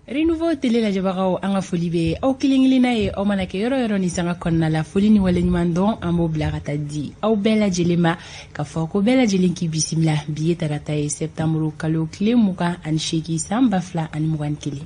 Renouveau télé lajɛbagaw, an ka foli bɛ aw kelen kelenna ye, aw mana kɛ yɔrɔ yɔrɔ ni sanga kɔnɔna la. Foli ni waleɲuman dɔn, an b'o bila ka taa di aw bɛɛ lajɛlen ma, ka fɔ ko bɛɛ lajɛlen k'i bisimila. Bi ye tarata ye, septembre kalo tile 28, san 2021.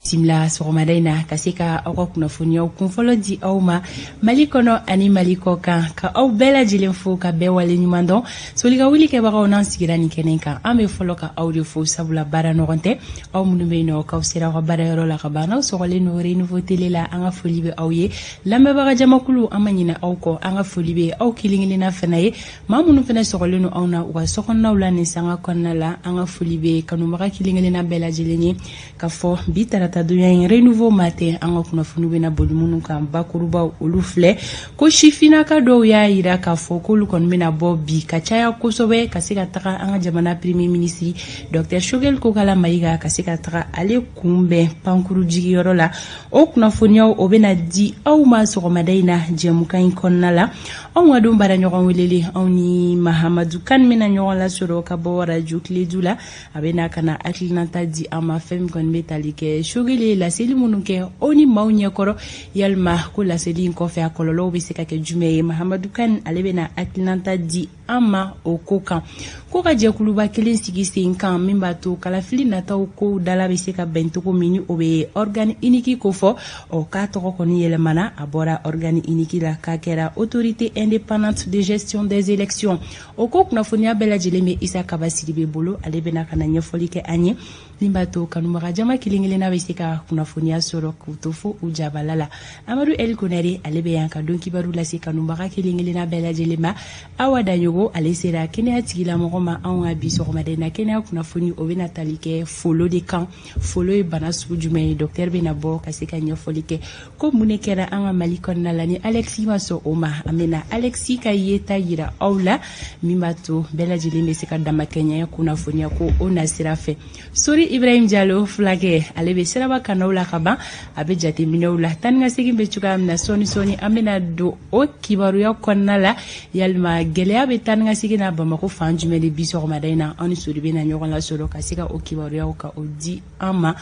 Bisimila sɔgɔmada in na ka se ka aw ka kunnafoniyaw kunfɔlɔ di aw ma Mali kɔnɔ ani Mali kɔ kan, ka aw bɛɛ lajɛlen fo, ka bɛɛ wale ɲuman dɔn. Soli ka wuli kɛbagaw, n'an sigira nin kɛnɛ kan, an bɛ fɔlɔ ka aw de fo, sabula baara ɲɔgɔn tɛ. Aw minnu bɛ yen nɔ k'aw sera aw ka baarayɔrɔ la ka ban, n'aw sɔgɔlen don Renouveau télé la, an ka foli bɛ aw ye. Lamɛnbaga jamakulu, an ma ɲinɛ aw kɔ, an ka foli bɛ aw kelen kelenna fana ye. Maa minnu fana sɔgɔlen don anw na u ka sokɔnɔnaw la nin sanga kɔnɔna la, an ka foli bɛ kanubaga kelen kelenna bɛɛ lajɛlen ye. Ka fɔ bi taratadonya in, Renouveau Matin, an ka kunnafoni bɛna boli minnu kan bakurubaw, olu filɛ: ko sifinnaka dɔw y'a yira k'a fɔ k'olu kɔni bɛna bɔ bi ka caya kosɛbɛ, ka se ka taga an ka jamana premier ministre Docteur Choguel Kokala Mayiga, ka se ka taga ale kunbɛn pankuru jigiyɔrɔ la. O kunnafoniyaw, o bɛna di aw ma sɔgɔmada in na jɛmukan in kɔnɔna la. Anw ka don baara ɲɔgɔn welele, anw ni Mahamadu Kan bɛna ɲɔgɔn lasɔrɔ ka bɔ radio Kiledu la. A bɛna ka na hakilinata di an ma, fɛn min kɔni bɛ tali kɛ Choguel ye laseli minnu kɛ o ni maaw ɲɛkɔrɔ, yalima ko laseli in kɔfɛ, a kɔlɔlɔw bɛ se ka kɛ jumɛn ye. Mahamadu Kan, ale bɛna hakilinata di an ma o ko kan. Ko ka jɛkuluba kelen sigi sen kan min b'a to kalafili nataw kow dala bɛ se ka bɛn cogo min, ni o bɛ organe unique ko fɔ. Ɔ, k'a tɔgɔ kɔni yɛlɛmana, a bɔra organe unique la k'a kɛra autorité indépendante de gestion des élections. O ko kunnafoniya bɛɛ lajɛlen bɛ Isa Kaba Sidibe bolo. Ale bɛna ka na ɲɛfɔli kɛ an ye min b'a to kanubaga jama kelen kelenna bɛ se ka kunnafoniya sɔrɔ k'u to fo u jabala la. Amadu El Konare, ale bɛ yan ka don kibaru lase kanubaga kelen kelenna bɛɛ lajɛlen ma. Awa Daɲogo, ale sera kɛnɛya tigilamɔgɔ ma. Anw ka bi sɔgɔmada in na kɛnɛya kunnafoni, o bɛna tali kɛ folo de kan. Folo ye bana sugu jumɛn ye? Docteur bɛna bɔ ka se ka ɲɛfɔli kɛ. Ko mun de kɛra an ka Mali kɔnɔna la ni Alexi ma sɔn o ma? An bɛna Alexi ka yeta yira aw la, min b'a to bɛɛ lajɛlen bɛ se ka damakɛɲɛ kunnafoniya ko o nasira fɛ. Sori Ibrahim Jalo fulakɛ, ale bɛ siraba kanaw la ka ban, a bɛ jateminɛw la taa ni ka segin bɛ cogoya min na. Sɔɔni sɔɔni, an bɛna don o kibaruya kɔnɔna la. Yalima gɛlɛya bɛ taa ni ka segin na Bamakɔ fan jumɛn de bi sɔgɔmada in na? An ni Sori bɛna ɲɔgɔn lasɔrɔ ka se ka o kibaruyaw ka o di an ma.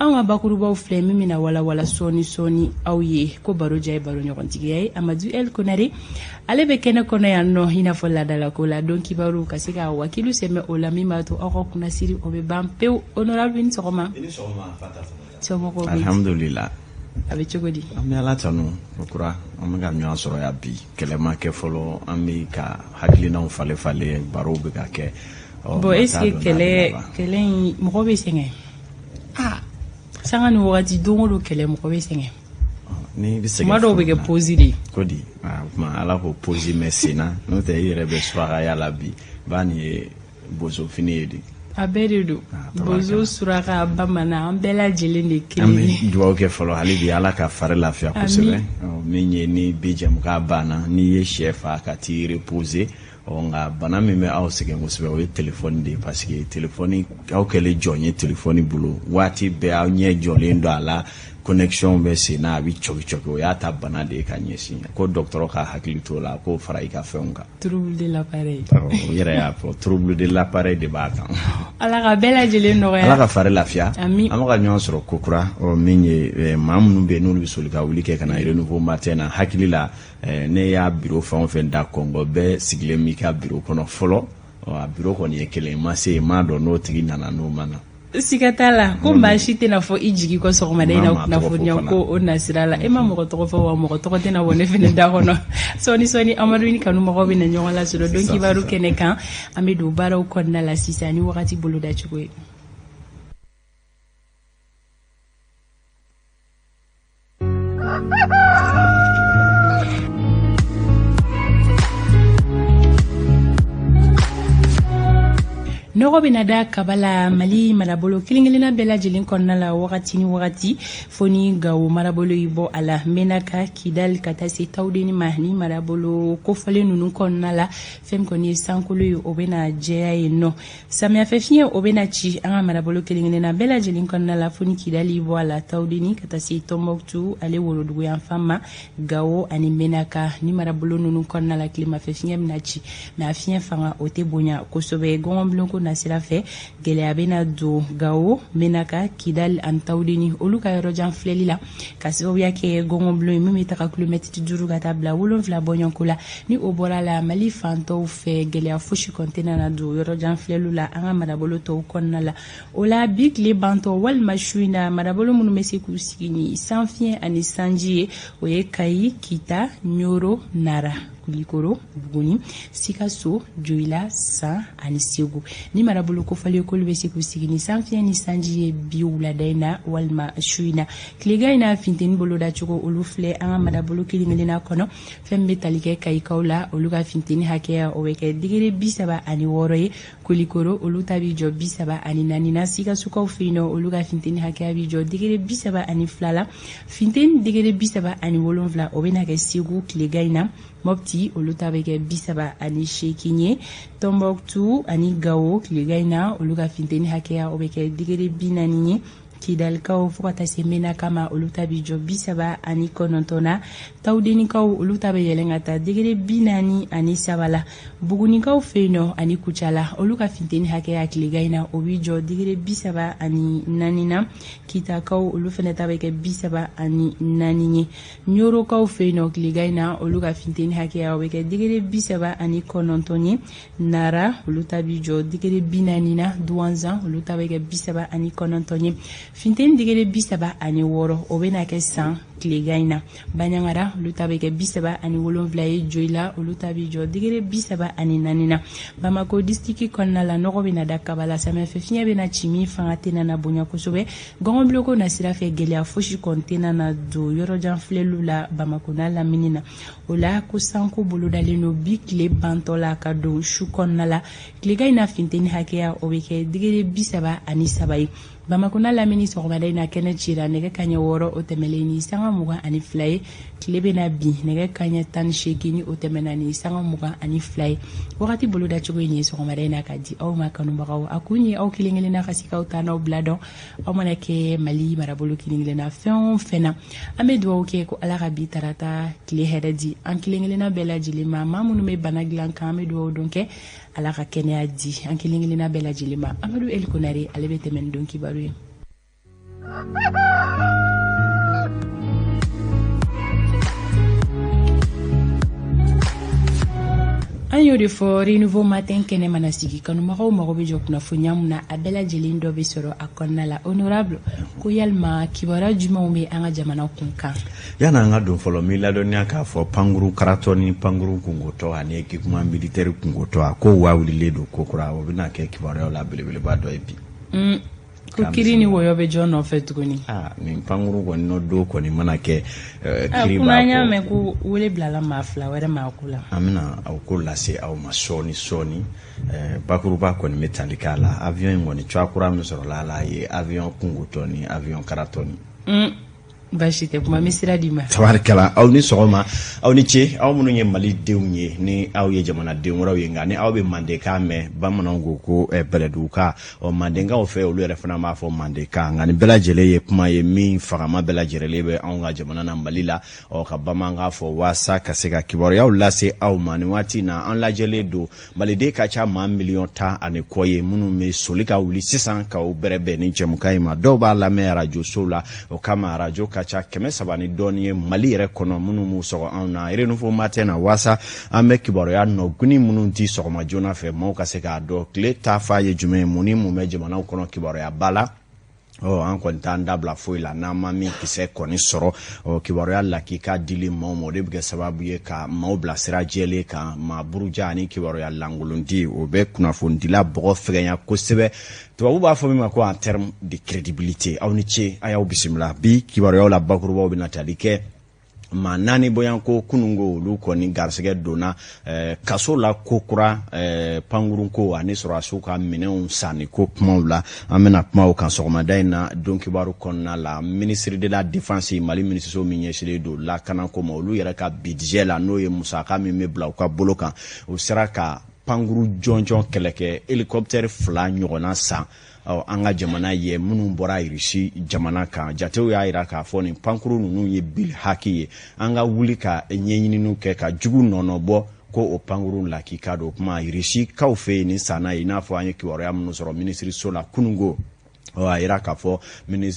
An ka bakurubaw filɛ, min bɛna walawala sɔɔni sɔɔni aw ye. Ko baro diya ye baro ɲɔgɔntigiya ye. Amadu El Konare, ale bɛ kɛnɛ kɔnɔ yan nɔ, i n'a fɔ laadalako la don kibaru, ka se ka wakilu sɛmɛ o la, min b'a to aw ka kunnasiri o bɛ ban pewu. Honorable, ni sɔgɔma. Somɔgɔw bɛ? Alhamdulillah. A bɛ cogo di? An bɛ Ala tanu o kura, an bɛ ka ɲɔgɔn sɔrɔ yan bi. Kɛlɛ ma kɛ fɔlɔ, an bɛ ka hakilinaw falen falen, barow bɛ ka kɛ. Bon, est ce que kɛlɛ kɛlɛ in, mɔgɔ bɛ sɛgɛn? Ah, sanga ni wagati, don o don kɛlɛ, mɔgɔ bɛ sɛgɛn. Ni bɛ sɛgɛn. Kuma dɔw bɛ kɛ pause de ye. Ko di? O tuma Ala ko pause mɛ sen na, n'o tɛ i yɛrɛ bɛ surakaya la bi ba, nin ye bozofini ye de. A bɛɛ de don, bozo, suraka, bamanan, an bɛɛ lajɛlen de kelen. An bɛ dugawu kɛ fɔlɔ hali bi, Ala ka fari lafiya kosɛbɛ. Min ye ni bi jɛmukan banna, n'i ye sɛ fa ka t'i reposer. Ɔ, nka bana min bɛ aw sɛgɛn kosɛbɛ, o ye telefɔni de ye, parce que telefɔni, aw kɛlen jɔn ye telefɔni bolo waati bɛɛ, aw ɲɛ jɔlen don a la, connexion bɛ sen na, a bɛ cɔki cɔki. O y'a ta bana de ye ka ɲɛsin ko dɔgɔtɔrɔ ka hakili t'o la, k'o fara i ka fɛnw kan. Trouble de l'appareil. O yɛrɛ y'a fɔ, trouble de l'appareil de b'a kan. Ala ka bɛɛ lajɛlen nɔgɔya. Ala ka fari lafiya. Ami. An bɛ ka ɲɔgɔn sɔrɔ ko kura. Ɔ, min ye maa minnu bɛ yen n'olu bɛ soli ka wuli kɛ ka na Renouveau Matin na, hakili la, ne y'a biro fɛn o fɛn da kɔngɔ, bɛɛ sigilen b'i ka biro kɔnɔ fɔlɔ. A biro kɔni ye kelen, ma se maa dɔn n'o tigi nana n'o ma na. Siga t'a la ko maa si tɛna fɔ i jigi kɔ sɔgɔmada in na kunnafoniya ko o nasira la. E ma mɔgɔ tɔgɔ fɔ wa, mɔgɔ tɔgɔ tɛna bɔ ne fɛnɛ da kɔnɔ. Sɔɔni sɔɔni, Amadu ni kanumɔgɔw bɛ na ɲɔgɔn lasɔrɔ don kibaru kɛnɛ kan. An bɛ don baaraw kɔnɔna la sisan ni wagati boloda cogo ye. Nɔgɔ bɛna da kaba la Mali marabolo kelen-kelenna bɛɛ lajɛlen kɔnɔna la wagati ni wagati, fo ni Gawo marabolo y'i bɔ a la. Menaka, Kidali ka taa se Tawudeni ma, ni marabolo kofɔlen ninnu kɔnɔna la, fɛn kɔni ye sankolo ye, o bɛna jɛya yen nɔ. Samiyɛfɛ fiɲɛ, o bɛna ci an ka marabolo kelen-kelenna bɛɛ lajɛlen kɔnɔna la, fo ni Kidali y'i bɔ a la, Tawudeni ka taa se Tɔnbɔkutu ale woroduguyanfan ma, Gawo ani Menaka, ni marabolo ninnu kɔnɔna la, tilemafɛ fiɲɛ bɛna ci, mais a fiɲɛ fanga o tɛ bonya kosɛbɛ. Gɔngɔnbulonko nasira fɛ, gɛlɛya bɛna don Gawo, Menaka, Kidali ani Tawudeni olu ka yɔrɔjan filɛli la, ka sababuya kɛ gɔngɔnbulon ye min bɛ taga kilomɛtiri 5 ka taa bila 7 bɔɲɔgɔnko la. Ni o bɔra la, Mali fan tɔw fɛ, gɛlɛya fosi kɔni tɛna na don yɔrɔjan filɛliw la an ka marabolo tɔw kɔnɔna la. O la, bi tile bantɔ walima su in na, marabolo minnu bɛ se k'u sigi ni sanfiɲɛ ani sanji ye, o ye Kayi, Kita, Ɲoro, Nara, Kulikoro, Buguni, Sikaso, Joyila, San ani Segu. Ni marabolo kofɔlen k'olu bɛ se k'u sigi ni sanfiɲɛ ni sanji ye bi wulada in na walima su in na. Tilegan in na, funteni bolodacogo olu filɛ an ka marabolo kelen kelenna kɔnɔ. Fɛn bɛ tali kɛ Kayikaw la, olu ka funteni hakɛya o bɛ kɛ degré 36 ye. Kulikoro, olu ta bɛ jɔ 34 na. Sikasokaw fɛ yen nɔ, olu ka funteni hakɛya bɛ jɔ degré 32 la. Funteni degré 37, o bɛna kɛ Segu tilegan in na. Mɔpti, olu ta bɛ kɛ 38 ye. Tɔnbɔkutu ani Gawo, tilegan in na, olu ka funteni hakɛya o bɛ kɛ degré 40 ye. Kidalikaw fo ka taa se Menaka ma, olu ta bɛ jɔ 39 na. Tawudenikaw, olu ta bɛ yɛlɛn ka taa degré 43 la. Bugunikaw fɛ yen nɔ ani Kucala, olu ka funteni hakɛya tilegan in na, o bɛ jɔ degré 34 na. Kitakaw, olu fana ta bɛ kɛ 34 ye. Ɲorokaw fɛ yen nɔ, tilegan in na, olu ka funteni hakɛya o bɛ kɛ degré 39 ye. Nara, olu ta bɛ jɔ degré 40 na. Duwanzan, olu ta bɛ kɛ 39 ye. Funteni degré 36, o bɛna kɛ San tilegan in na. Baɲangara, olu ta bɛ kɛ 37 ye. Joyila, olu ta bɛ jɔ degré 34 na. Bamako disitiki kɔnɔna la, nɔgɔ bɛna da kaba la. Samiyɛfɛ fiɲɛ bɛna ci min fanga tɛna na bonya kosɛbɛ. Gɔngɔnbuloko nasira fɛ, gɛlɛya fosi kɔni tɛna na don yɔrɔjan filɛliw la Bamako n'a lamini na. O la, ko sanko bolodalen don bi tile bantɔ la ka don su kɔnɔna la. Tilegan in na, funteni hakɛya o bɛ kɛ degré 33 ye. Bamako n'a lamini, sɔgɔmada in na, kɛnɛ cira nɛgɛ kaɲɛ 6, o tɛmɛlen ni sanga 22 ye. Tile bɛna bin nɛgɛ kaɲɛ 18, ni o tɛmɛna ni sanga 22 ye. Wagati bolodacogo in ye sɔgɔmada in na ka di aw ma, kanubagaw. A kun ye aw kelen kelenna ka se k'aw ta n'aw bila dɔn, aw mana kɛ Mali marabolo kelen kelenna fɛn o fɛn na. An bɛ dugawu kɛ ko Ala ka bi tarata tile hɛrɛ di an kelen kelenna bɛɛ lajɛlen ma. Maa minnu bɛ bana dilan kan, an bɛ dugawu don kɛ Ala ka kɛnɛya di an kelen kelenna bɛɛ lajɛlen ma. Amadu Eli Konare, ale bɛ tɛmɛ ni don kibaru ye. An y'o de fɔ, Renouveau Matin kɛnɛ mana sigi, kanubagaw mago bɛ jɔ kunnafoniya mun na, a bɛɛ lajɛlen dɔ bɛ sɔrɔ a kɔnɔna la. Honorable, ko yalima kibaruya jumɛnw bɛ an ka jamana kun kan? Yan'an ka don fɔlɔ, n b'i ladɔnniya k'a fɔ pankuru karatɔ ni pankuru kungotɔ ani équipement militaire kungotɔ, a ko waa wulilen don kokura. O bɛna kɛ kibaruyaw la belebeleba dɔ ye bi. Ko kiri ni wɔyɔ bɛ jɔn nɔfɛ tuguni? Aa, nin pankuru kɔni nɔ don kɔni mana kɛ kiri b'a an y'a mɛn ko wele bilala maa fila wɛrɛ ma ko la. An bɛna o ko lase aw ma sɔɔni sɔɔni. Bakuruba kɔni bɛ tali k'a la. Avion in kɔni, cogoya kura min sɔrɔla a la ye avion kungotɔ ni avion karatɔ ni. Baasi tɛ, kuma bɛ sira di ma. Tabarikala, aw ni sɔgɔma, aw ni ce, aw minnu ye malidenw ye, ni aw ye jamanaden wɛrɛw ye, nka ni aw bɛ mandenkan mɛn, bamananw ko ko bɛlɛdugukan. Ɔ, mandenkaw fɛ, olu yɛrɛ fana b'a fɔ mandenkan. Nka nin bɛɛ lajɛlen ye kuma ye min fagama bɛɛ lajɛlen bɛ anw ka jamana na, Mali la. Ɔ, ka bamanankan fɔ waasa ka se ka kibaruyaw lase aw ma nin waati na. An lajɛlen don, maliden ka ca maa miliyɔn 10 ani kɔ ye minnu bɛ soli ka wuli sisan ka u bɛrɛbɛn ni jɛmukan in ma. Dɔw b'a lamɛn arajosow la, o kama arajo ka ca 300 ni dɔɔni ye Mali yɛrɛ kɔnɔ minnu b'u sɔgɔ anw na Renouveau Matin na, waasa an bɛ kibaruya nɔguni minnu di sɔgɔma joona fɛ, maaw ka se k'a dɔn tile taafa ye jumɛn ye, mun ni mun bɛ jamanaw kɔnɔ kibaruyaba la. Ɔ, an kɔni t'an dabila foyi la n'an ma min kisɛ kɔni sɔrɔ. Ɔ, kibaruya lakika dili maaw ma, o de bɛ kɛ sababu ye ka maaw bila sira jɛlen kan. Maa buruja ani kibaruya lankolon di, o bɛ kunnafonidila bɔgɔ fɛgɛnya kosɛbɛ, tubabu b'a fɔ min ma ko en terme de crédibilité. Aw ni ce, a y'aw bisimila. Bi kibaruyaw la, bakurubaw bɛna tali kɛ Maa 4 bɔyanko kunungo, olu kɔni garisɛgɛ donna kaso la ko kura pankurunko ani sɔrɔdasiw ka minɛnw sanni ko kumaw la. An bɛna kuma o kan sɔgɔmada in na don kibaru kɔnɔna la. Ministre de la Défense, Mali minisiriso min ɲɛsinnen don lakanako ma, olu yɛrɛ ka budget la, n'o ye musaka min bɛ bila u ka bolo kan, u sera ka pankuru jɔnjɔn kɛlɛkɛ hélicoptère 2 ɲɔgɔnna san an ka jamana ye, minnu bɔra Irisi jamana kan. Jatew y'a jira k'a fɔ nin pankuru ninnu ye bil haki ye. An ka wuli ka ɲɛɲininiw kɛ ka jugu nɔnɔ bɔ ko o pankuru lakika don. O kuma Irisikaw fɛ yen nin sanna ye, i n'a fɔ an ye kibaruya minnu sɔrɔ minisiriso la kunungo. A yira k'a fɔ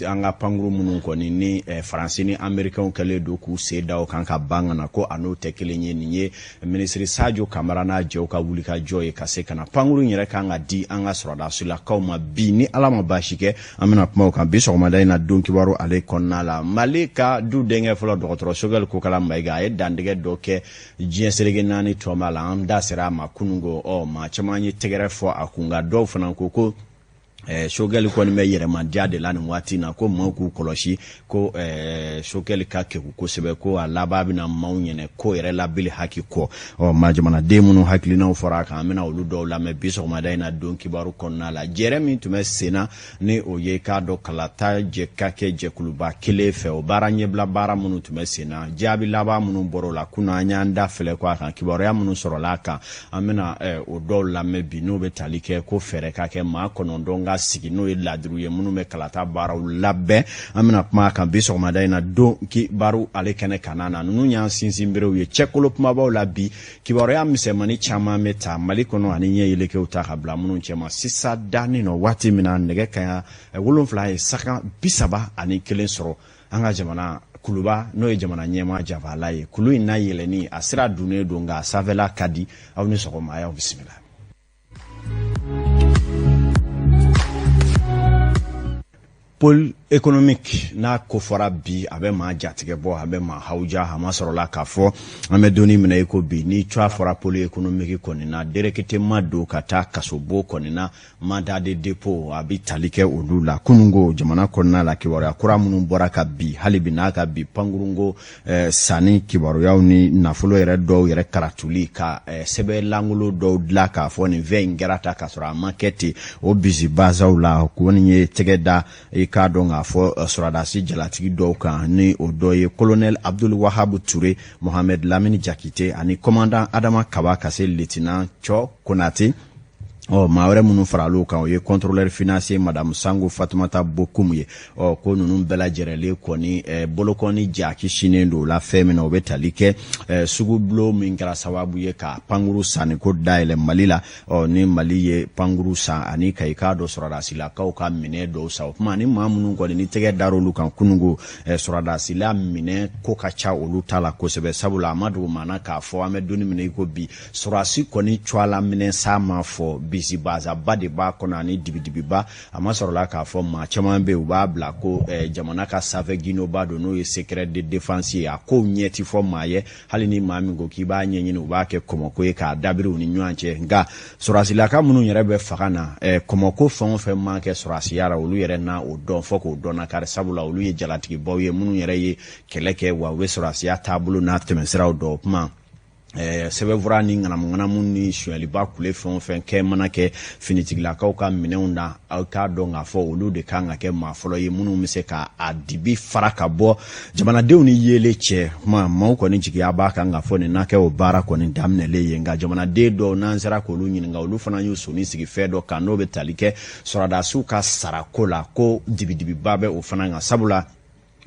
an ka pankuru minnu kɔni ni Faransi ni Amerikɛnw kɛlen don k'u sen da o kan ka ban ka na, ko a n'o tɛ kelen ye. Nin ye minisiri Sadio Kamara n'a jɛw ka wulikajɔ ye ka se ka na pankuru in yɛrɛ kan ka di an ka sɔrɔdasilakaw ma bi, ni Ala ma baasi kɛ. An bɛna kuma o kan bi sɔgɔmada in na don kibaru ale kɔnɔna la. Mali ka du denkɛ fɔlɔ, dɔgɔtɔrɔ Sogɛli Kokala Mayiga, a ye dantigɛ dɔ kɛ diɲɛ seleke 4 tɔnba la. An da sera a ma kunungo. Maa caman ye tɛgɛrɛ fɔ a kun, nka dɔw fana ko Sogɛli kɔni bɛ yɛrɛmadiya de la nin waati in na, ko maaw k'u kɔlɔsi, ko Sogɛli ka kegun kosɛbɛ, ko a laban bɛna maaw ɲɛnɛ ko yɛrɛ labili haki kɔ. Maa jamanaden minnu hakilinaw fɔra a kan, an bɛna olu dɔw lamɛn bi sɔgɔmada in na don kibaru kɔnɔna la. Jɛrɛ min tun bɛ sen na, ni o ye k'a dɔn kalata jɛ ka kɛ jɛkuluba kelen fɛ, o baara ɲɛbila baara minnu tun bɛ sen na, jaabi laban minnu bɔra o la kunun, an y'an da filɛ ko a kan, kibaruya minnu sɔrɔla a kan, an bɛna o dɔw lamɛn bi, n'o bɛ tali kɛ ko fɛɛrɛ ka kɛ maa 9 ka sigi, n'o ye ladiriw ye minnu bɛ kalata baaraw labɛn. An bɛna kuma a kan bi sɔgɔmada in na don kibaru ale kɛnɛ kana na. Ninnu y'an sinsinberew ye cɛkolo kumabaw la bi. Kibaruya misɛnmanin caman bɛ ta Mali kɔnɔ ani ɲɛ yelekew ta ka bila minnu cɛma sisan danni nɔ waati min na nɛgɛ kaɲa 7 ye saga 31 sɔrɔ an ka jamana kuluba, n'o ye jamana ɲɛmaa jabala ye. Kulu in na yɛlɛnni a sira dunnen don, nka a sanfɛla ka di. Aw ni sɔgɔma, a y'aw bisimila. Pôle économique n'a ko fɔra bi, a bɛ maa jatigɛ bɔ, a bɛ maa hawuja. A ma sɔrɔla k'a fɔ an bɛ donni minɛ i ko bi, ni tɔgɔ fɔra pôle économique kɔni na, directement don ka taa kasobo kɔni na, mandat de dépôt a bɛ tali kɛ olu la. Kunungo jamana kɔnɔna la, kibaruya kura minnu bɔra ka bi, hali bi n'a ka bi pankurunko sanni kibaruyaw ni nafolo yɛrɛ dɔw yɛrɛ karatuli ka sɛbɛn lankolon dɔw dilan k'a fɔ nin fɛn in kɛra ta k'a sɔrɔ a ma kɛ ten, o bisibasaw la kɔni ye tɛgɛ da i k'a dɔn k'a fɔ sɔrɔdasi jalatigi dɔw kan, ni o dɔ ye colonel Abdul Wahab Touré, Mohamed Lamini Jakite ani commandant Adama Kaba, ka se lieutenant Cɔ Konate. Maa wɛrɛ minnu faral'o kan, o ye contrôleur financier madame Sango Fatumata Bokum ye. Ko ninnu bɛɛ lajɛrɛlen kɔni bolokɔni jaki sinnen don la fɛn min na, o bɛ tali kɛ sugubulon min kɛra sababu ye ka pankuru sanniko dayɛlɛ Mali la. Ni Mali ye pankuru san ani ka i k'a dɔn sɔrɔdasilakaw ka minɛ dɔw san, o kuma ni maa minnu kɔni ni tɛgɛ dar'olu kan kunungo, sɔrɔdasila minɛ ko ka ca olu ta la kosɛbɛ. Sabula a ma dogo maa na k'a fɔ an bɛ donni minɛ i ko bi, sɔrɔdasi kɔni cogoya minɛ sa ma fɔ bisibazaba de b'a kɔnɔ ani dibidibiba. A ma sɔrɔla k'a fɔ maa caman bɛ yen, u b'a bila ko jamana ka sanfɛ gindoba don, n'o ye secret de défense ye. A kow ɲɛ ti fɔ maa ye, hali ni maa min ko k'i b'a ɲɛɲini, u b'a kɛ kɔmɔko ye k'a dabiri u ni ɲɔgɔn cɛ. Nka sɔrɔdasilaka minnu yɛrɛ bɛ fanga na, kɔmɔko fɛn o fɛn man kɛ sɔrɔdasiya la, olu yɛrɛ na o dɔn fɔ k'o dɔn nakari. Sabula olu ye jalatigibaw ye minnu yɛrɛ ye kɛlɛ kɛ, wa u bɛ sɔrɔdasiya taabolo n'a tɛmɛsiraw dɔn. O kuma sɛbɛnfura ni ŋanamuŋanamu ni sonyaliba kule fɛn o fɛn kɛ mana kɛ finitigilakaw ka minɛnw na, aw k'a dɔn k'a fɔ olu de kan ka kɛ maa fɔlɔ ye minnu bɛ se ka a dibi fara ka bɔ jamanadenw ni yeelen cɛ. Kuma maaw kɔni jigiya b'a kan k'a fɔ nin n'a kɛ o baara kɔni daminɛlen ye. Nka jamanaden dɔw, n'an sera k'olu ɲininka, olu fana y'u sɔnni sigi fɛn dɔ kan, n'o bɛ tali kɛ sɔrɔdasiw ka sarako la, ko dibidibiba bɛ o fana kan. Sabula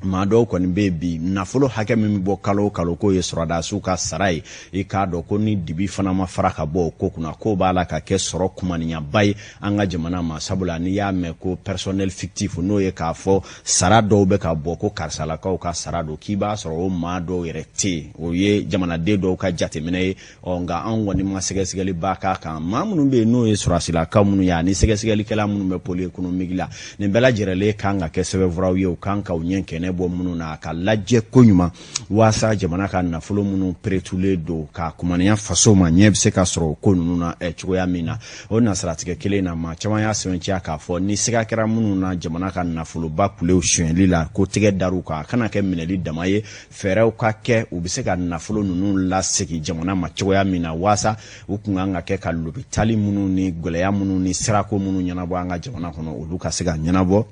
maa dɔw kɔni bɛ bi, nafolo hakɛ min bɛ bɔ kalo o kalo k'o ye sɔrɔdasiw ka sara ye, i k'a dɔn ko ni dibi fana ma fara ka bɔ o ko kunna, k'o b'a la ka kɛ sɔrɔ kumaniyaba ye an ka jamana ma. Sabula n'i y'a mɛn ko personnel fictif, n'o ye k'a fɔ sara dɔw bɛ ka bɔ ko karisalakaw ka sara don, k'i b'a sɔrɔ o maa dɔw yɛrɛ tɛ yen, o ye jamanaden dɔw ka jateminɛ ye. Nka anw kɔni ma sɛgɛsɛgɛliba k'a kan. Maa minnu bɛ yen, n'o ye sɔrɔdasilakaw minnu ye ani sɛgɛsɛgɛlikɛla minnu bɛ pôle économique la, nin bɛɛ lajɛrɛlen kan ka kɛ sɛbɛnfuraw ye, u kan k'u ɲɛ kɛnɛ minɛ bɔ minnu na, a ka lajɛ koɲuman waasa jamana ka nafolo minnu peretulen don ka kumaniya faso ma, ɲɛ bɛ se ka sɔrɔ o ko ninnu na cogoya min na. O nasiratigɛ kelen na, maa caman y'a sɛbɛntiya k'a fɔ ni siga kɛra minnu na jamana ka nafoloba kulew sonyɛli la, ko tɛgɛ dar'u kan, a kana kɛ minɛli dama ye, fɛɛrɛw ka kɛ u bɛ se ka nafolo ninnu lasegin jamana ma cogoya min na, waasa u kun kan ka kɛ ka lopitali minnu ni gɛlɛya minnu ni sirako minnu ɲɛnabɔ an ka jamana kɔnɔ, olu ka se ka ɲɛnabɔ.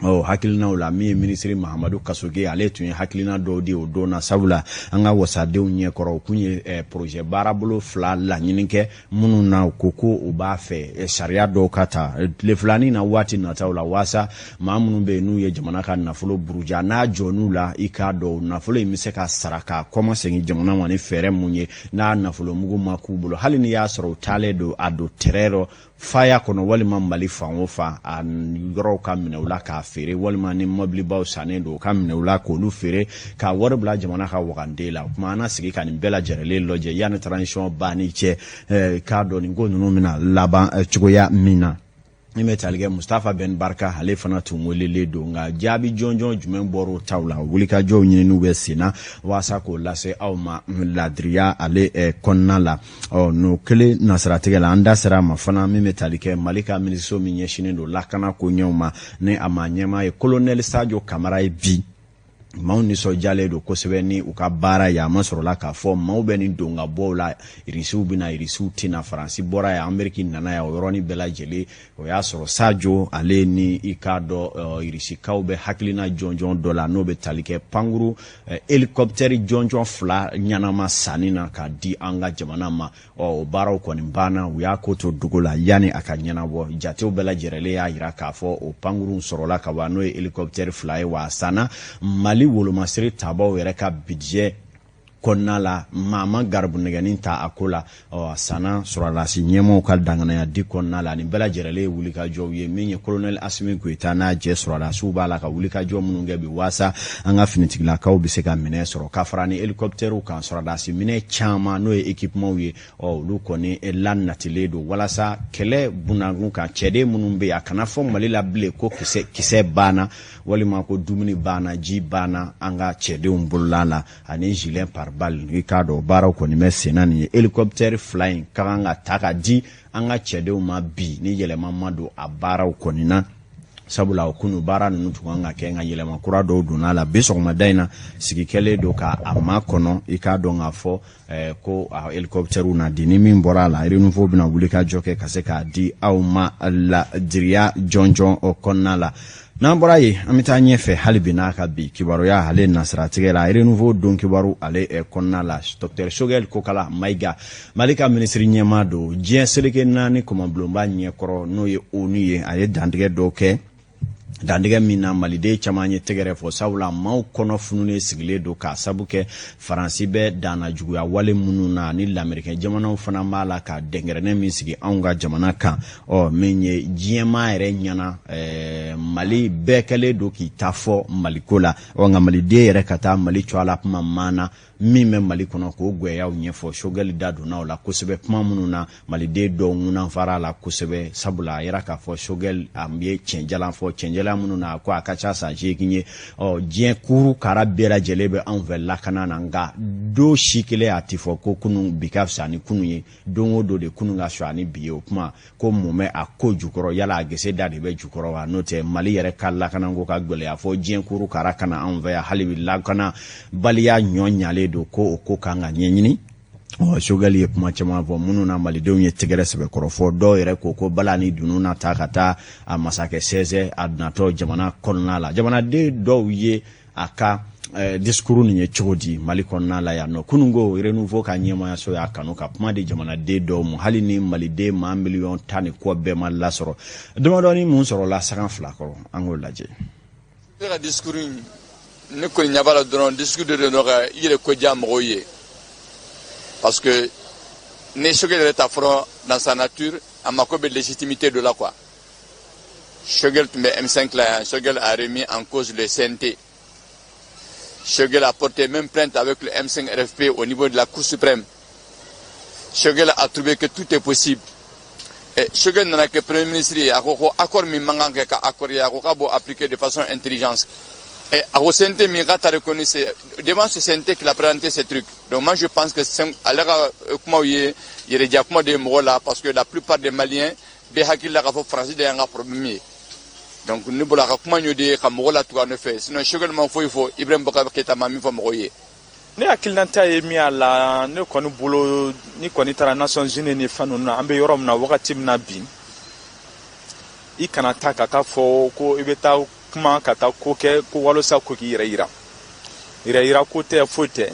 Ɔ hakilinaw la, min ye minisiri Mahamadu Kasoge, ale tun ye hakilina dɔw di o don na, sabula an ka wasadenw ɲɛkɔrɔ, u kun ye projet baarabolo fila laɲini kɛ minnu na, u ko ko u b'a fɛ sariya dɔw ka ta tile filanin na waati nataw la, waasa maa minnu bɛ yen n'u ye jamana ka nafolo buruja n'a jɔn'u la, i k'a dɔn nafolo in bɛ se ka sara k'a kɔmasegin jamana ma ni fɛɛrɛ mun ye, n'a nafolo mugu ma k'u bolo, hali n'i y'a sɔrɔ u taalen don a don tɛrɛ rɔ faya kɔnɔ walima Mali fan o fan, a yɔrɔw ka minɛ u la k'a feere, walima ni mɔbilibaw sannen don, u ka minɛ u la k'olu feere k'a wari bila jamana ka wagande la. O tuma an na sigi ka nin bɛɛ lajɛlen lajɛ yanni transition banni cɛ, k'a dɔn nin ko ninnu bɛna laban cogoya min na. Min bɛ tali kɛ Mustafa Ben Barka, ale fana tun welelen don, nka jaabi jɔnjɔn jumɛn bɔr'o taw la? Wulikajɔw ɲininiw bɛ sen na waasa k'o lase aw ma ladiriya ale kɔnɔna la. Ɔ n'o kelen nasiratigɛ la, an da sera a ma fana, min bɛ tali kɛ Mali ka minisiriso min ɲɛsinnen don lakana koɲɛw ma, ni a maa ɲɛmaa ye kolonɛli Sajo Kamara ye, bi maaw nisɔndiyalen don kosɛbɛ ni u ka baara ye. A ma sɔrɔla k'a fɔ maaw bɛ nin don ka bɔ la, Irisiw bɛna, Irisiw tɛna, Faransi bɔra yan, Ameriki nana yan, o yɔrɔnin bɛɛ lajɛlen o y'a sɔrɔ Sajo ale ni i k'a dɔn Irisikaw bɛ hakilina jɔnjɔn dɔ la, n'o bɛ tali kɛ pankuru hélicoptère jɔnjɔn fila ɲɛnama sanni na k'a di an ka jamana ma. Ɔ o baaraw kɔni banna, u y'a ko to dogo la yanni a ka ɲɛnabɔ. Jatew bɛɛ lajɛrɛlen y'a jira k'a fɔ o pankurun sɔrɔla ka ban, n'o ye hélicoptère fila ye, wa a sanna Mali wolomasiri tabaw yɛrɛ ka budget kɔnɔna la, maa ma garibunɛgɛnin ta a ko la. Ɔ a sanna sɔrɔdasi ɲɛmaaw ka danganaya di kɔnɔna la. Nin bɛɛ lajɛrɛlen ye wulikajɔw ye min ye kolonɛli Asimi Goyita n'a jɛ sɔrɔdasiw b'a la ka wulikajɔ minnu kɛ bi, waasa an ka finitigilakaw bɛ se ka minɛn sɔrɔ ka fara ni hélicoptèrew kan. Sɔrɔdasi minɛn caman, n'o ye équipementw ye, ɔ olu kɔni lanatilen don walasa kɛlɛ bunakun kan, cɛden minnu bɛ yen, a kana fɔ Mali la bilen ko kisɛ kisɛ banna, walima ko dumuni banna, ji banna an ka cɛdenw bolola la, ani gilet pare-balles. I k'a dɔn baaraw kɔni bɛ senna. Nin ye hélicoptère fila in ka kan ka ta ka di an ka cɛdenw ma bi, ni yɛlɛma ma don a baaraw kɔni na, sabula o kunu baara ninnu tun kan ka kɛ, nka yɛlɛma kura dɔw donna a la. Bi sɔgɔmada in na, sigi kɛlen don ka a makɔnɔ, i k'a dɔn k'a fɔ ko a hélicoptère na di. Ni min bɔra a la, Renouveau bɛna wuli ka jɔ kɛ ka se k'a di aw ma ladiriya jɔnjɔn o kɔnɔna la. N'an bɔra yen, an bɛ taa ɲɛfɛ hali bi n'a ka bi kibaruya ale nasiratigɛ la, Renouveau don kibaru ale kɔnɔna la. Docteur Choguel Kokala Mayiga, Mali ka minisiri ɲɛmaa don, diɲɛ seleke naani kɔmɔbulonba ɲɛkɔrɔ, n'o ye ONU ye, a ye dantigɛ dɔw kɛ, dantigɛ min na maliden caman ye tɛgɛrɛ fɔ, sabula maaw kɔnɔ fununen sigilen don k'a sabu kɛ Faransi bɛ danna juguya wale minnu na, ni lamerikɛn jamanaw fana b'a la ka dɛnkɛrɛnɛ min sigi anw ka jamana kan. Ɔ min ye diɲɛmaa yɛrɛ ɲɛna, Mali bɛɛ kɛlen don k'i ta fɔ Maliko la. Ɔ nka maliden yɛrɛ ka taa Mali cogoya la kuma maana min bɛ Mali kɔnɔ k'o gwɛyaw ɲɛfɔ, Choguel da donna o la kosɛbɛ, kuma minnu na maliden dɔw ŋunanfara la kosɛbɛ, sabula a yira k'a fɔ Choguel a ye tiɲɛjalan fɔ, tiɲɛjalan minnu na a ko a ka ca san 8 ye. Ɔ diɲɛ kuru kara bɛɛ lajɛlen bɛ anw fɛ lakana na, nka don si kelen a ti fɔ ko kunun bi ka fisa ni kunun ye, don o don de kunun ka fisa ni bi ye. O kuma ko mun bɛ a ko jukɔrɔ? Yala a gese da de bɛ jukɔrɔ wa? N'o tɛ, Mali yɛrɛ ka lakanako ka gɛlɛya fɔ diɲɛ kuru kara ka na anw fɛ yan. Hali bi lakana baliya ɲɔ ɲalen don, ko o ko kan ka ɲɛɲini. Ɔ Choguel ye kuma caman fɔ minnu na malidenw ye tɛgɛrɛ sɛbɛkɔrɔ fɔ. Dɔw yɛrɛ ko ko bala ni dunun na ta ka taa a masakɛ sɛnsɛn a natɔ jamana kɔnɔna la. Jamanaden dɔw ye a ka discours nin ye cogo di Mali kɔnɔna la yan nɔ? Kunun ko Renouveau ka ɲɛmaayaso y'a kanu ka kuma di jamanaden dɔw ma, hali ni maliden maa miliyɔn 10 ni kɔ bɛɛ ma lasɔrɔ, damadɔni mun sɔrɔla sagan fila kɔrɔ, an k'o lajɛ. Ne ka discours in, ne kɔni ɲɛ b'a la dɔrɔn, discours de don ka i yɛrɛ ko diya mɔgɔw ye, parce que ni Choguel yɛrɛ ta fɔlɔ, dans sa nature, a mako bɛ légitimité dɔ la quoi. Choguel tun bɛ M5 la yan, Choguel a remis en cause le CNT, Choguel a porté même plainte avec le M5 RFP au niveau de la Cour suprême. Choguel a trouvé que tout est possible. Et Choguel nana kɛ premier ministre ye, a ko ko accord min man kan kɛ ka accord ye, a ko k'a b'o appliquer de façon intelligente. A ko CNT min k'a t'a reconnu, c'est devant ce CNT qu'il a présenté ces trucs. Donc moi, je pense que ale ka kumaw ye yɛrɛdiya kuma de ye mɔgɔ la, parce que la plupart des Maliens bɛɛ hakili la k'a fɔ Faransi de y'an ka problème ye. Donc ne bolo, a ka kuma y'o de ye ka mɔgɔ latugu a nɔfɛ. Sinon Choguel ma foyi fɔ, Ibrahim Boubacar Keïta ma min fɔ mɔgɔw ye. Ne hakilinata ye min y'a la, ne kɔni bolo, ni kɔni taara Nations Unies ni fɛn ninnu na, an bɛ yɔrɔ min na wagati min na bi, i kana taa ka taa fɔ ko i bɛ taa kuma ka taa ko kɛ ko walasa ko k'i yɛrɛ yira. Yɛrɛ yira ko tɛ, foyi tɛ,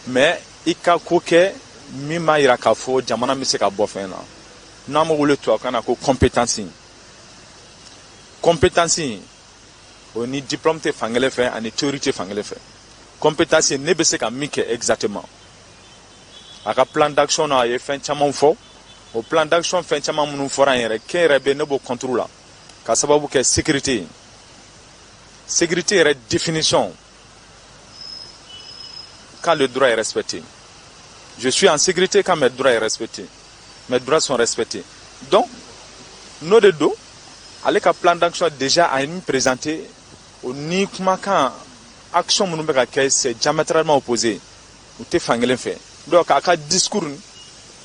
mais i ka ko kɛ min b'a yira k'a fɔ jamana bɛ se ka bɔ fɛn na, n'an b'o wele tubabukan na ko compétence. Compétence o ni diplôme tɛ fankelen fɛ, ani théorie tɛ fankelen fɛ. Compétence, ne bɛ se ka min kɛ exactement. A ka plan d'action na, a ye fɛn caman fɔ. O plan d'action, fɛn caman minnu fɔra an yɛrɛ kɛ yɛrɛ bɛ, ne b'o contre la, ka sababu kɛ sécurité ye. Sécurité yɛrɛ définition, quand le droit est respecté. Je suis en sécurité quand mes droits sont respectés. Mes droits sont respectés. Donc n'o de don, ale ka plan d'action déjà, a ye min présenté, o ni kumakan, action minnu bɛ ka kɛ, c'est diamétralement opposé, u tɛ fankelen fɛ. Donc a ka discours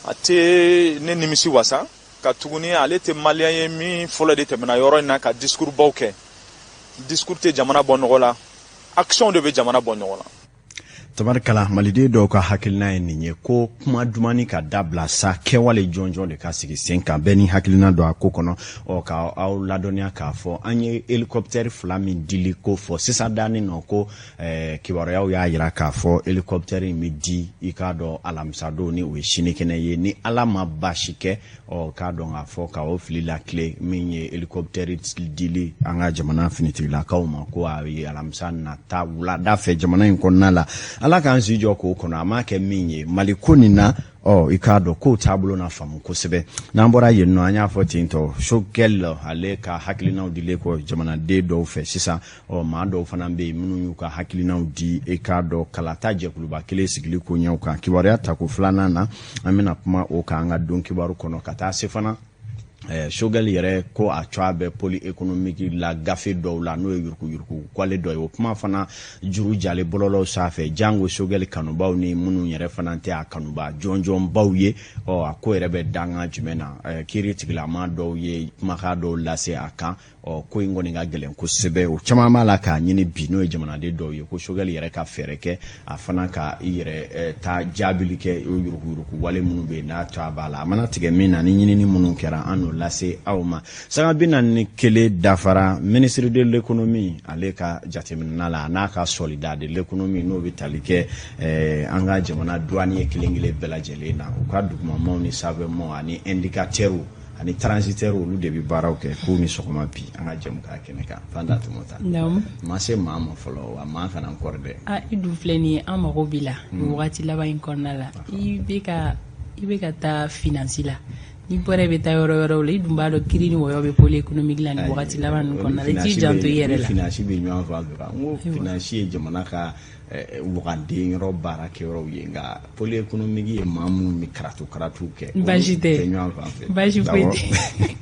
a tɛ ne nimisi wasa ka tuguni. Ale tɛ Malien ye min fɔlɔ de tɛmɛna yɔrɔ in na ka discours baw kɛ. Discours tɛ jamana bɔ nɔgɔ la, action de bɛ jamana bɔ ɲɔgɔn na. Tabarikala, Maliden dɔw ka hakilina ye nin ye ko kuma dumani ka dabila sa, kɛwale jɔnjɔn de ka sigi sen kan. Bɛɛ ni hakilina don a ko kɔnɔ. Ɔ, ka aw ladɔnniya k'a fɔ an ye hélicoptère fila min dili ko fɔ sisan danni nɔ ko kibaruyaw y'a yira k'a fɔ hélicoptère in bɛ di, i k'a dɔn, alamisadon, ni o ye sinikɛnɛ ye, ni Ala ma baasi kɛ. Ɔ, k'a dɔn k'a fɔ ka o fili la tile min ye hélicoptère dili an ka jamana finitigilakaw ma, ko a ye alamisa nata wulada fɛ jamana in kɔnɔna la. Ala k'an si jɔ k'o kɔnɔ, a m'a kɛ min ye Mali ko nin na. Ɔ, i k'a dɔn k'o taabolo na faamu kosɛbɛ. N'an bɔra yen nɔ, an y'a fɔ ten tɔ, Choguel ale ka hakilinaw dilen kɔ jamanaden dɔw fɛ sisan, ɔ, maa dɔw fana bɛ yen minnu y'u ka hakilinaw di, i k'a dɔn, kalata jɛkuluba kelen sigili koɲɛw kan. Kibaruya tako filanan na, an bɛna kuma o kan an ka don kibaru kɔnɔ, ka taa se fana Choguel yɛrɛ ko a cogoya bɛ pôle économique la gafe dɔw la, n'o ye yuruguyurugu kwale dɔ ye. O kuma fana juru jalen bɔlɔlɔw sanfɛ, jango Choguel kanubaw ni minnu yɛrɛ fana tɛ a kanuba jɔnjɔnbaw ye. Ɔ, a ko yɛrɛ bɛ danga jumɛn na? Kiiri tigilama dɔw ye kumakan dɔw lase a kan. Ɔ, ko in kɔni ka gɛlɛn kosɛbɛ. O caman b'a la k'a ɲini bi, n'o ye jamanaden dɔw ye, ko Choguel yɛrɛ ka fɛɛrɛ kɛ, a fana ka i yɛrɛ ta jaabili kɛ o yuruguyurugu wale minnu bɛ yen, n'a to a b'a la. A mana tigɛ min na, ni ɲinini minnu kɛra, an n'o lase aw ma. Sanga 41 dafara, ministre de l'économie ale ka jateminɛ la, a n'a ka soldat de l'économie, n'o bɛ tali kɛ an ka jamana douanier kelen kelen bɛɛ lajɛlen na, u ka dugumamaw ni sanfɛmaw ani indicateurs ani transitaires, olu de bɛ baaraw kɛ, k'u ni sɔgɔma bi an ka jɛmu k'a kɛnɛ kan. Fanta Tumata, ma se maa ma fɔlɔ wa, maa kana n kɔrɔ dɛ. A, i dun filɛ nin ye, an mago b'i la nin wagati laban in kɔnɔna la. I bɛ ka taa finance la, n'i bɔra, i bɛ taa yɔrɔ wɛrɛw la. I dun b'a dɔn kiiri ni wɔyɔ bɛ pôle économique la nin wagati laban ninnu kɔnɔna la. I t'i janto i yɛrɛ la. Finance bɛ ɲɔgɔn fan fɛ. N ko finance ye jamana ka waganden yɔrɔ baara kɛyɔrɔw ye, nka pôle économique ye maa minnu bɛ karatu karatu kɛ. Baasi tɛ. Ɲɔgɔn fan fɛ. Baasi foyi tɛ.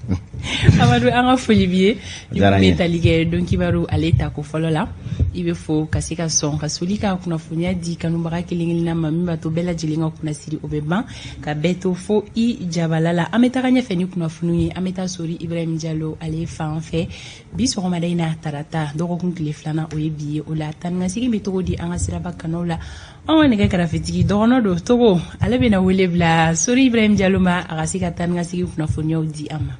Amadu, an ka foli b'i ye. Ni kun bɛ tali kɛ don kibaru ale tako fɔlɔ la, i bɛ fo ka se ka sɔn ka soli ka kunnafoniya di kanubaga kelen kelenna ma, min b'a to bɛɛ lajɛlen ka kunnasiri o bɛ ban ka bɛɛ to fo i jabala la. An bɛ taga ɲɛfɛ ni kunnafoniw ye. An bɛ taa Sori Ibrahim Jalo ale fan fɛ bi sɔgɔmada in na, tarata dɔgɔkun tile filanan, o ye bi ye. O la, tan ni ka segin bɛ cogo di an ka siraba kanaw la? An ka nɛgɛ karafetigi dɔgɔnɔ don Togo, ale bɛna wele bila Sori Ibrahim Jalo ma, a ka se ka tan ni ka segin kunnafoniyaw di an ma.